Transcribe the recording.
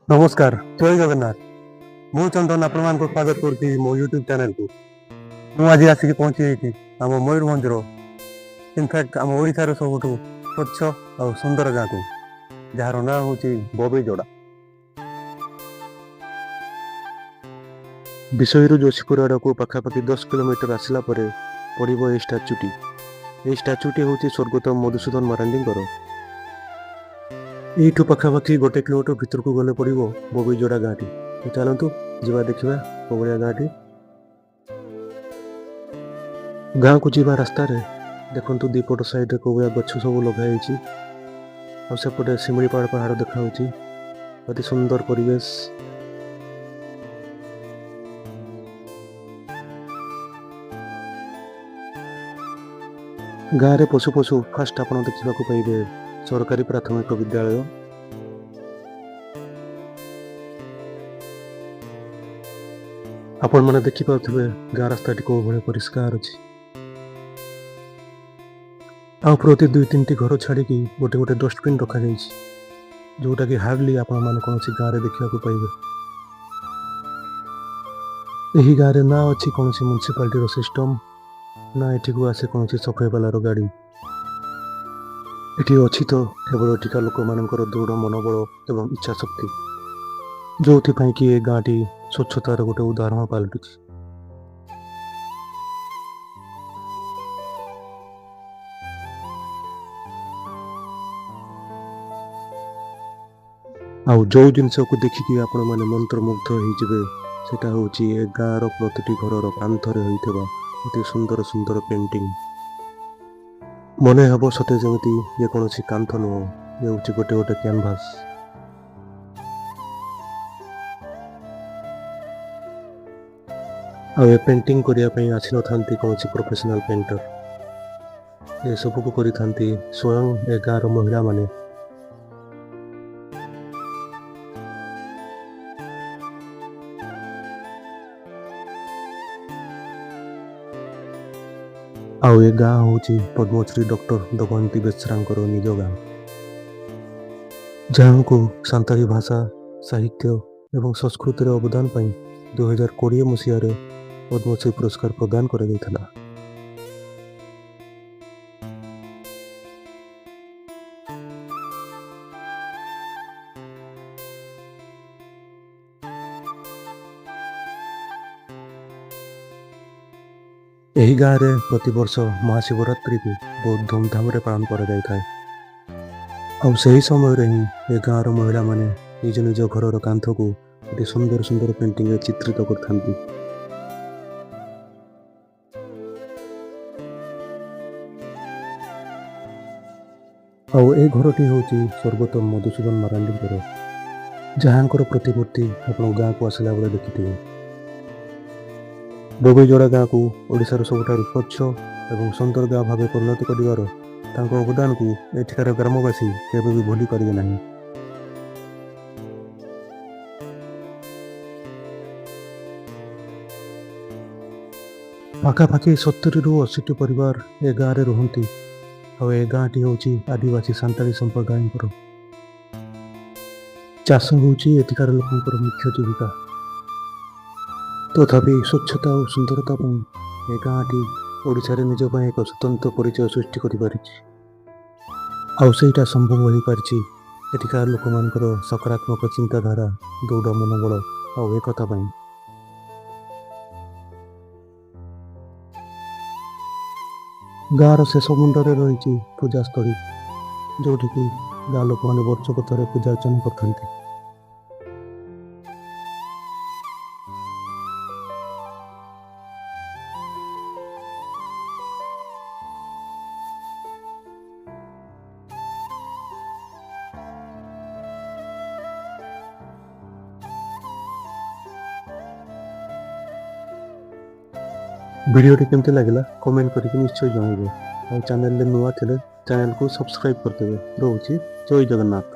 ନମସ୍କାର, ଜୟ ଜଗନ୍ନାଥ। ମୁଁ ଚନ୍ଦନ ଆପଣମାନଙ୍କୁ ସ୍ୱାଗତ କରୁଛି ମୋ ୟୁଟ୍ୟୁବ୍ ଚ୍ୟାନେଲକୁ। ମୁଁ ଆଜି ଆସିକି ପହଞ୍ଚି ଯାଇଛି ଆମ ମୟୂରଭଞ୍ଜର, ଇନଫ୍ୟାକ୍ଟ ଆମ ଓଡ଼ିଶାର ସବୁଠୁ ସ୍ୱଚ୍ଛ ଆଉ ସୁନ୍ଦର ଗାଁକୁ, ଯାହାର ନାଁ ହେଉଛି ବବେଇଯୋଡ଼ା। ବିଷୟରୁ ଯୋଶୀପୁର ଆଡ଼କୁ ପାଖାପାଖି 10 କିଲୋମିଟର ଆସିଲା ପରେ ପଡ଼ିବ ଏହି ଷ୍ଟାଚ୍ୟୁଟି। ଏହି ଷ୍ଟାଚ୍ୟୁଟି ହେଉଛି ସ୍ୱର୍ଗତ ମଧୁସୂଦନ ମାରାଣ୍ଡିଙ୍କର। ଏଇଠୁ ପାଖାପାଖି 1 କିଲୋମିଟର ଭିତରକୁ ଗଲେ ପଡ଼ିବ ବବେଇଯୋଡ଼ା ଗାଁଟି। ତ ଚାଲନ୍ତୁ ଯିବା, ଦେଖିବା କୋଉ ଭଳିଆ ଗାଁଟି। ଗାଁକୁ ଯିବା ରାସ୍ତାରେ ଦେଖନ୍ତୁ, ଦିପଟ ସାଇଡରେ କୋଉ ଭଳିଆ ଗଛ ସବୁ ଲଗା ହେଇଛି ଆଉ ସେପଟେ ଶିମିଳିପାଳ ପାହାଡ଼ ଦେଖାଯାଉଛି। ଅତି ସୁନ୍ଦର ପରିବେଶ। ଗାଁରେ ପଶୁ ପଶୁ ଫାଷ୍ଟ ଆପଣ ଦେଖିବାକୁ ପାଇବେ ସରକାରୀ ପ୍ରାଥମିକ ବିଦ୍ୟାଳୟ। ଆପଣମାନେ ଦେଖିପାରୁଥିବେ ଗାଁ ରାସ୍ତାଟି କୋଉ ଭଳି ପରିଷ୍କାର ଅଛି ଆଉ ପ୍ରତି ଦୁଇ ତିନିଟି ଘର ଛାଡ଼ିକି ଗୋଟେ ଗୋଟେ ଡଷ୍ଟବିନ୍ ରଖାଯାଇଛି, ଯୋଉଟାକି ହାର୍ଡଲି ଆପଣମାନେ କୌଣସି ଗାଁରେ ଦେଖିବାକୁ ପାଇବେ। ଏହି ଗାଁରେ ନା ଅଛି କୌଣସି ମ୍ୟୁନିସିପାଲିଟିର ସିଷ୍ଟମ, ନା ଏଠିକୁ ଆସେ କୌଣସି ସଫେଇ ବାଲାର ଗାଡ଼ି। ଏଠି ଅଛି ତ କେବଳ ଏଠିକା ଲୋକମାନଙ୍କର ଦୃଢ଼ ମନୋବଳ ଏବଂ ଇଚ୍ଛା ଶକ୍ତି, ଯୋଉଥିପାଇଁ କି ଏ ଗାଁଟି ସ୍ୱଚ୍ଛତାର ଗୋଟେ ଉଦାହରଣ ପାଲଟିଛି। ଆଉ ଯୋଉ ଜିନିଷକୁ ଦେଖିକି ଆପଣମାନେ ମନ୍ତ୍ରମୁଗ୍ଧ ହେଇଯିବେ, ସେଟା ହେଉଛି ଏ ଗାଁର ପ୍ରତିଟି ଘରର କାନ୍ଥରେ ହୋଇଥିବା ଅତି ସୁନ୍ଦର ସୁନ୍ଦର ପେଣ୍ଟିଂ। ମନେ ହେବ ସତେ ଯେମିତି ଇଏ କୌଣସି କାନ୍ଥ ନୁହଁ, ଇଏ ହେଉଛି ଗୋଟେ ଗୋଟେ କ୍ୟାନଭାସ୍। ଆଉ ଏ ପେଣ୍ଟିଂ କରିବା ପାଇଁ ଆସିନଥାନ୍ତି କୌଣସି ପ୍ରଫେସନାଲ ପେଣ୍ଟର। ଏସବୁକୁ କରିଥାନ୍ତି ସ୍ୱୟଂ ଏ ଗାଁର ମହିଳାମାନେ। ଆଉ ଏ ଗାଁ ହେଉଛି ପଦ୍ମଶ୍ରୀ ଡକ୍ଟର ଦମୟନ୍ତୀ ବେଶ୍ରାଙ୍କର ନିଜ ଗାଁ, ଯାହାଙ୍କୁ ସାନ୍ତାଳୀ ଭାଷା, ସାହିତ୍ୟ ଏବଂ ସଂସ୍କୃତିର ଅବଦାନ ପାଇଁ 2020 ମସିହାରେ ପଦ୍ମଶ୍ରୀ ପୁରସ୍କାର ପ୍ରଦାନ କରାଯାଇଥିଲା। ଏହି ଗାଁରେ ପ୍ରତିବର୍ଷ ମହାଶିବରାତ୍ରିକୁ ବହୁତ ଧୁମଧାମରେ ପାଳନ କରାଯାଇଥାଏ। ଆଉ ସେହି ସମୟରେ ହିଁ ଏ ଗାଁର ମହିଳାମାନେ ନିଜ ନିଜ ଘରର କାନ୍ଥକୁ ଅତି ସୁନ୍ଦର ସୁନ୍ଦର ପେଣ୍ଟିଂରେ ଚିତ୍ରିତ କରିଥାନ୍ତି। ଆଉ ଏ ଘରଟି ହେଉଛି ସ୍ୱର୍ଗତ ମଧୁସୂଦନ ମାରାଣ୍ଡିଙ୍କର, ଯାହାଙ୍କର ପ୍ରତିମୂର୍ତ୍ତି ଆପଣ ଗାଁକୁ ଆସିଲା ବେଳେ ଦେଖିଥିବେ। ବବେଇଯୋଡ଼ା ଗାଁକୁ ଓଡ଼ିଶାର ସବୁଠାରୁ ସ୍ୱଚ୍ଛ ଏବଂ ସୁନ୍ଦର ଗାଁ ଭାବେ ପରିଣତ କରିବାର ତାଙ୍କ ଅବଦାନକୁ ଏଠିକାର ଗ୍ରାମବାସୀ କେବେ ବି ଭୁଲି ପାରିବେ ନାହିଁ। ପାଖାପାଖି 70ରୁ 80ଟି ପରିବାର ଏ ଗାଁରେ ରୁହନ୍ତି। ଆଉ ଏ ଗାଁଟି ହେଉଛି ଆଦିବାସୀ ସାନ୍ତାଳୀ ସମ୍ପ୍ରଦାୟଙ୍କର। ଚାଷ ହେଉଛି ଏଠିକାର ଲୋକଙ୍କର ମୁଖ୍ୟ ଜୀବିକା। ତଥାପି ସ୍ୱଚ୍ଛତା ଓ ସୁନ୍ଦରତା ପାଇଁ ଏ ଗାଁଟି ଓଡ଼ିଶାରେ ନିଜ ପାଇଁ ଏକ ସ୍ୱତନ୍ତ୍ର ପରିଚୟ ସୃଷ୍ଟି କରିପାରିଛି। ଆଉ ସେଇଟା ସମ୍ଭବ ହୋଇପାରିଛି ଏଠିକାର ଲୋକମାନଙ୍କର ସକାରାତ୍ମକ ଚିନ୍ତାଧାରା, ଦୃଢ଼ ମନୋବଳ ଆଉ ଏକତା ପାଇଁ। ଗାଁର ଶେଷ ମୁଣ୍ଡରେ ରହିଛି ପୂଜାସ୍ଥଳୀ, ଯୋଉଠିକି ଗାଁ ଲୋକମାନେ ବର୍ଷକୁ ଥରେ ପୂଜା ଅର୍ଚ୍ଚନା କରିଥାନ୍ତି। ଭିଡ଼ିଓଟି କେମିତି ଲାଗିଲା, କମେଣ୍ଟ କରିକି ନିଶ୍ଚୟ ଜଣାଇବେ। ଆଉ ଚ୍ୟାନେଲରେ ନୂଆ ଥିଲେ ଚ୍ୟାନେଲକୁ ସବସ୍କ୍ରାଇବ୍ କରିଦେବେ। ରହୁଛି, ଜୟ ଜଗନ୍ନାଥ।